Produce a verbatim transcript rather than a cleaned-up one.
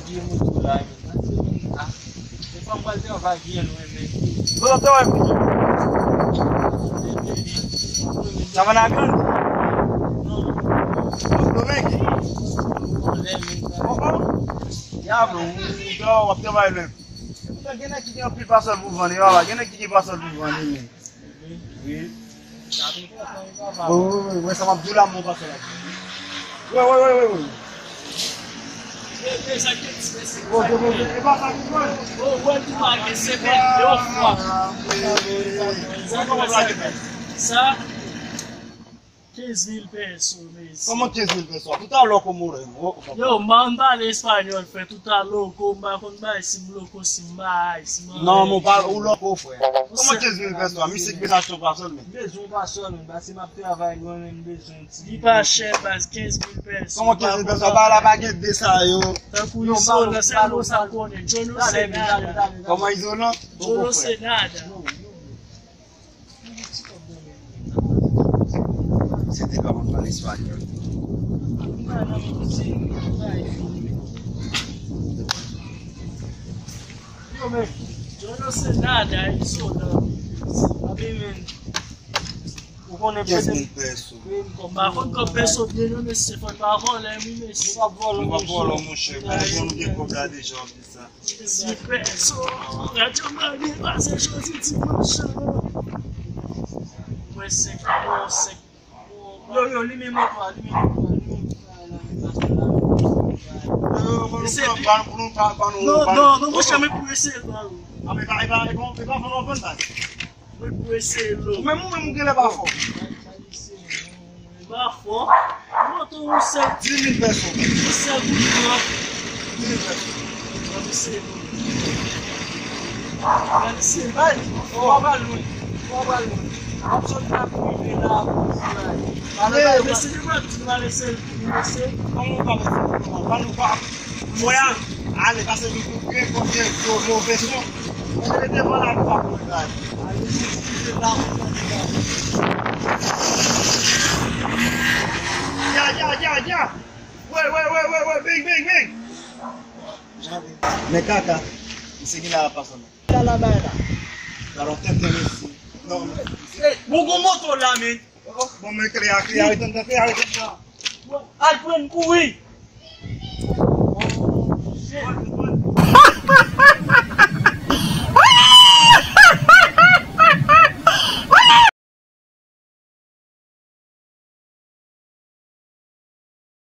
Vye moto la, men. Pase men, ah. Defwa m pral travay byen lwen, men. Bon, travay pou ki? Travay nan gang? Non. Domeng? Pwoblèm, men. Oh, oh. Dyab, ou, ou, w ap travay lwen. Epoutan, gen nèg ki gen anpil pasòl pou vann, e papa, gen nèg ki gen pasòl pou vann, men. Wi. Wi, wi, wi, wi, sa m ap di w la, mon pasè la. Wi, wi, wi, wi, wi. Bon, bon, bon, bon. E pa sa ki bon. Sa kòman sa gen? Sa, kenz mil pèso, mesye. Kòman kenz mil pèso? Tout a lòko, more. Yo, man, m pale espanyòl, frè. Tout a lòko, m pa konn bay, si m lòko, si m bay, si m... Non, mon pa, ou lòko, frè. Kòman kenz mil pèso? Misye ki bezwen achte yon pasòl, men. M bezwen yon pasòl, men. Pase m ap travay lwen, men m bezwen ti... Li pa chè, baz, kenz mil pèso. Kòman kenz mil pèso? Ba la pa gen de sa yo. Tankou izolan, sèl mo sa m konnen. Yo no sé nada. Kòman izolan? Yo no sé nada. Se te kòman pale espanyòl. Yo, men, yo no sé nada, izolan. Abi, men. Ou konnen kenz mil pèso. Pa konn kòb pèso byen, non, mesye, fò n pa vòlè, wi, mesye. Nou p ap vòlè, monchè. Bon, bon, nou gen kòb la deja, w ap di sa. Kenz mil pèso. Radyo Mani pase jodi dimanch. Mwen senk, mwen senk. Yo, yo, limen moto a, limen moto a, limen moto a, la, men, pase la. Yo, yo, ban nou, ban nou, ban nou, ban nou. Non, non, non, monchè, men pou eseye, bro. Ah, men e pa, e pa, e pa, e pa vann w ap vann, baz. Mwen pou eseye lo. Ou menm, ou menm, ou genlè pa fò. Mwen pa fò. Mwen tou yon sèl. Dis mil pèso. Yon sèl kout pran. Dis mil pèso. Mwen eseye lo. Mwen eseye lo. Bay, ou pa lwen. Ou pa lwen. W ap sot la pou rive la, pou rive la. Alò, men se li mwen di, mwen eseye, mwen eseye. Kòman ou pa eseye? Kòman? Ban nou pa. Mwen a, ale, pase nou tou gen konbyen gwo move son. Mwen te devan la, nou pa pou gade. Ale, nou tou gen la, nou pa pou gade. Ya, ya, ya, ya. Wè, wè, wè, wè, wè, bing, bing, bing. Men kaka, misye gen la la pasan. Kaka la bay la. Talon tenten mesye. Non, men. Bon, gon moto la, men. Bon, men klè a, klè a, retan, klè a, retan. Al pran kouri.